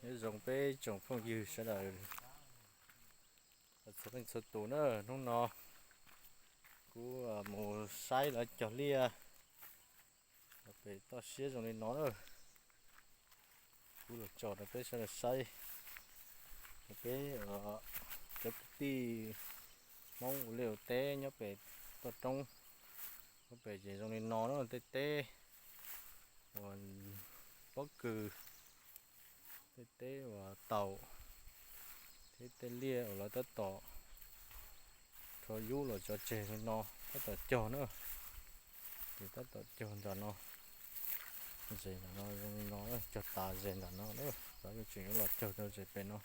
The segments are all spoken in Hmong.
Nyob zoo peb tsoom phooj ywg sawv daws txhua leej txhua tus na, hnub no kuv mus saib lawv cog liaj pem toj siab zoo li no na. Kuv los tso rau peb sawv daws saib, peb cov kwv tij Hmoob ua liaj ua teb nyob pem toj roob, nyob pem ces zoo li no na, tej teb uas pob kws, tej teb uas taum, thiab tej liaj uas lawv tab tom rho yub los tso tseg li no, tab tom cog na. Ces tab tom cog nram no, zes nram no zoo li no, cog tas zes nram no, lawv yuav tseem yuav los cog rau zes pem no.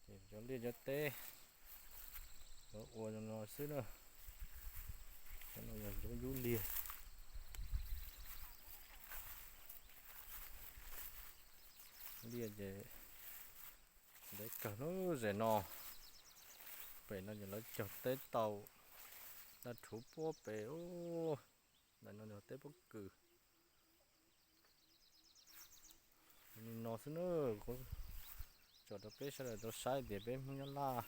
Ces cov liaj cov teb lawv ua zoo no xwb na. Cov no yog cov yub liaj. Liaj ces ntev kawg lub zes no. Pem no ces lawv cog teb taum, daj rhuv puag pem. Ntawm no yog teb pob kws. Li no xwb na, kuv tso rau peb sawv daws tau saib tias peb Hmoob Nyab Laj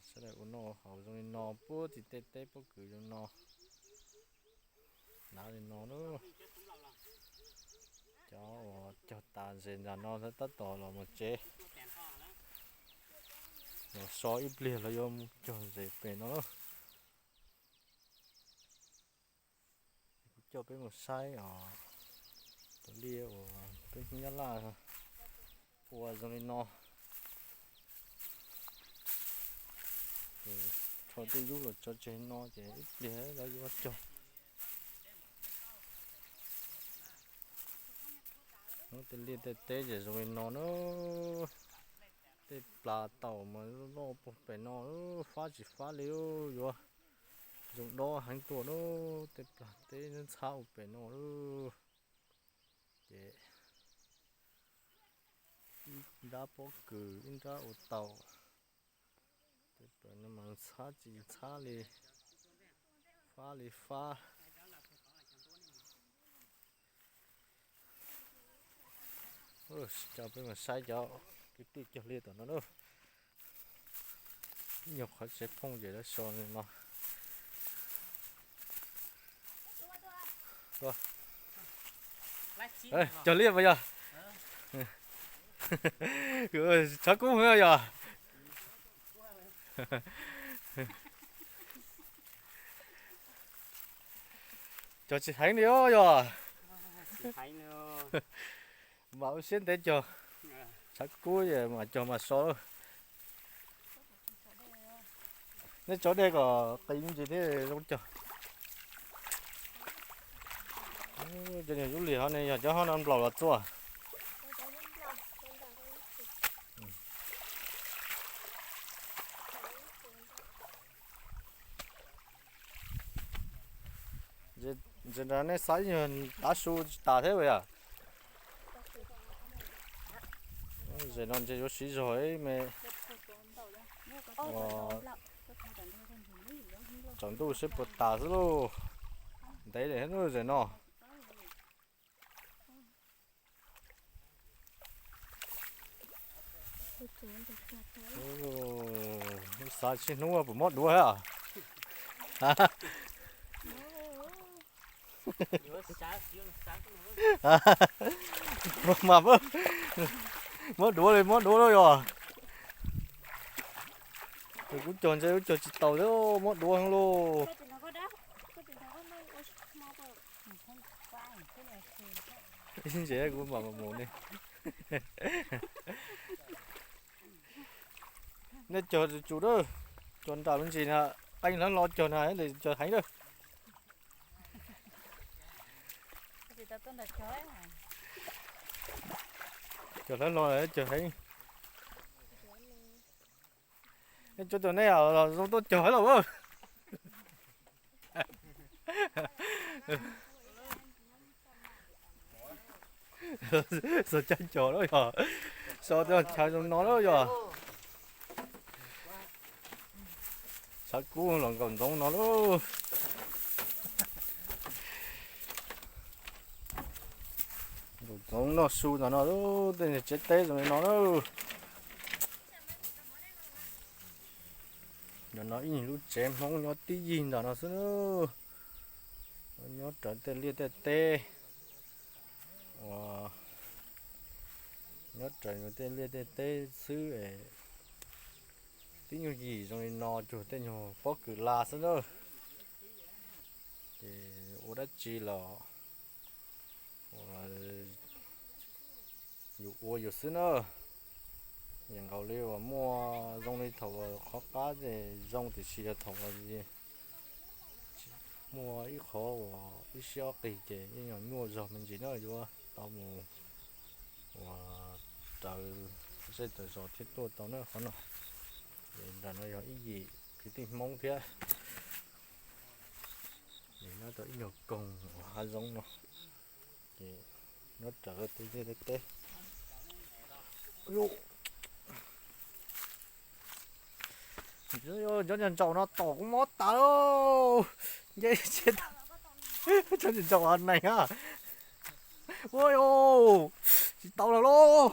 sawv daws ua noj haus zoo li no, puag tim tej teb pob kws zoo no. Hnav li no na. Cov uas cog tas zes nram no tab tom los mus tsev, los so ib pliag los yuav mus cog zes pem no na. Kuv coj peb mus saib os, cov liaj uas peb Hmoob Nyab Laj ua zoo li no. Ces rho tej yub los tso tseg no ces ib pliag lawv yuav cog. Tej liaj tej teb ces zoo li no na. Tej plas taum mas loj puag pem no, fab tsis fab li, yuav zoo dob heev tuaj na. Tej plas teb ntxhab ua pem no. Ces ib nrab pob kws ib nrab ua taum. Tej pem no mas ntxhab tsis ntxhab li, fab li fab. Coj peb mus saib cov kwv tij cog liaj tom no na. Ib nyuag qhov tsev phooj ywg lawv so li no. Cog liaj puas yog? Tshav kub heev yog? Cog tsis heev li os yog. Mam ua siab ntev cog, tshav kub mas cog mas so. Nej tso dej kom qis me ntsis thiaj zoo cog. Cov niag yub liaj ho ne yog cov ho no nplaum los txua. Ntsis nrad nej xav ib nyuag tav su tsis tas thiab yom? Zem no ntses yuav siv zog me, tsaus ntuj seb puas tas xwb lauj. Ntev li zem no. Xav tsis hnub puas muab duav thiab. Mas muab duav li, muab duav lauj yog. Kuv cog ntses kuv cog tsis taus thiab, muab duav lauj. Ntses kuv mam mus ne. Nej cog tsum tsum, cog nram me ntsis na, qee hlawv hlo cog na, cog heev lawm. Cog hlawv hlo cog heev. Cov cov nej zoo tuaj cog lawm. Xav caij cog lawm yog, so chaw zoo no lawm yog. Tshav kub los nkaum ntsoov no lauj. Hmoob noj su ntawm no, tej tsev teb zoo li no na. Ntawm no ib lub tsev Hmoob nyob tib yig ntawm no xwb na. Nyob raws tej liaj tej teb, uas nyob raws tej liaj tej teb xwb es tib nyuag yim zoo li no cuag tej nyuag pob kws la xwb na. Ces ua dab tsi los yus ua yus xwb na. Yeej nkaus li uas muaj zoo li thaum qhov qab ces zoo, tiam sis yog thaum uas muaj ib qhov uas ib siab ob qig ces yeej yog nyuaj zog me ntsis na, yuav tau mus uas raws zej raws zos thiaj tuaj tau na qhov no. Ces nram no yog ib yim kwv tij Hmoob thiab, ces nyob rau ib nyuag koog uas hav zoov no, ces nyob raws tej liaj tej teb. Cov ntsaum no tom kuv mob tas, nce tsis tau. Cov ntsaum neeg a, ua yus tsis tau los lauj.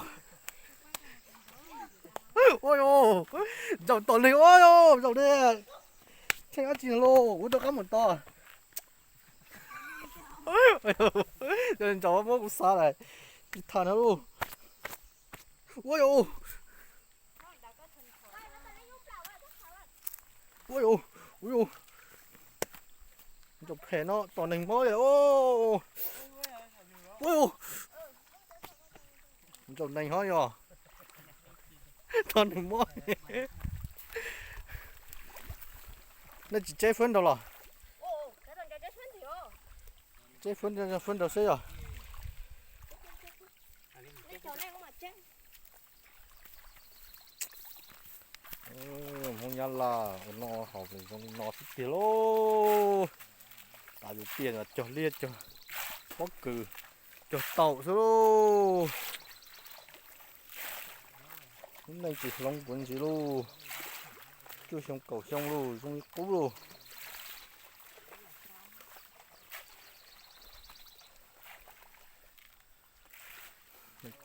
Ua yus, ntsaum tom neeg, ua yus ntsaum ne, tsheej dab tsi no lauj, kuv rov qab mus tos. Cov ntsaum muab kuv xav lawm, tsis tham no lauj. Ua yus, ua yus, ua yus, ntsaum phem no tom neeg mob li. Ua yus, ntsaum neeg ho yog tom neeg mob. Nej tsis tseb fwb nraud los? Tseb fwb nraud seb yog. Hmoob Nyab Laj ua noj haus zoo li no xwb tiag lauj. Tas yus tiaj cog liaj cog pob kws cog taum xwb lauj. Lub neej tsis hloov puav ntsis lauj. Cuaj xyoo kaum xyoo lauj, zoo li qub lauj.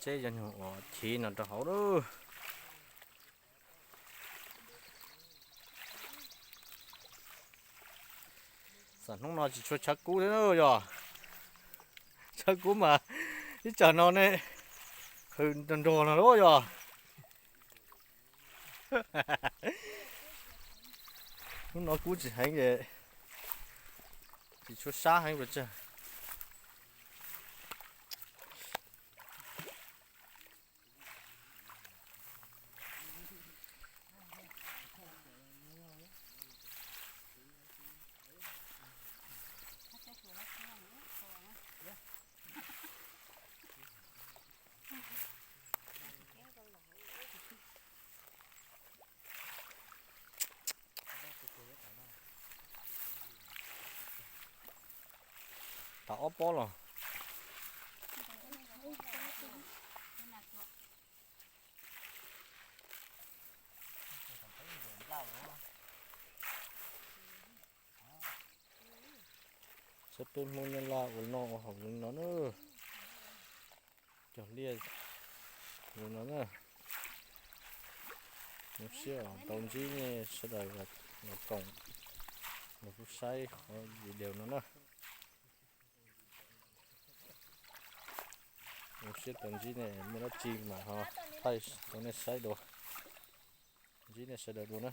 Tseb cov nyuag uas chiv no rau hauv lauj. Xam hnub no tsis tshua tshav kub thiab na yog. Tshav kub mas ib tsam no ne, hws nrog nrog no lauj yog. Hnub no kub tsis heev ces tsis tshua sab heev pes tsawg. Tas ob pob los. Saib peb Hmoob Nyab Laj ua noj ua haus zoo li no na. Cog liaj zoo li no na. Zoo siab tau ntsib nej sawv daws los koom, los kuj saib qhov video no na. Zoo siab tau ntsib nej, muaj dab tsi mas ho thaij rau nej saib dua. Ntsib nej sawv daws dua na.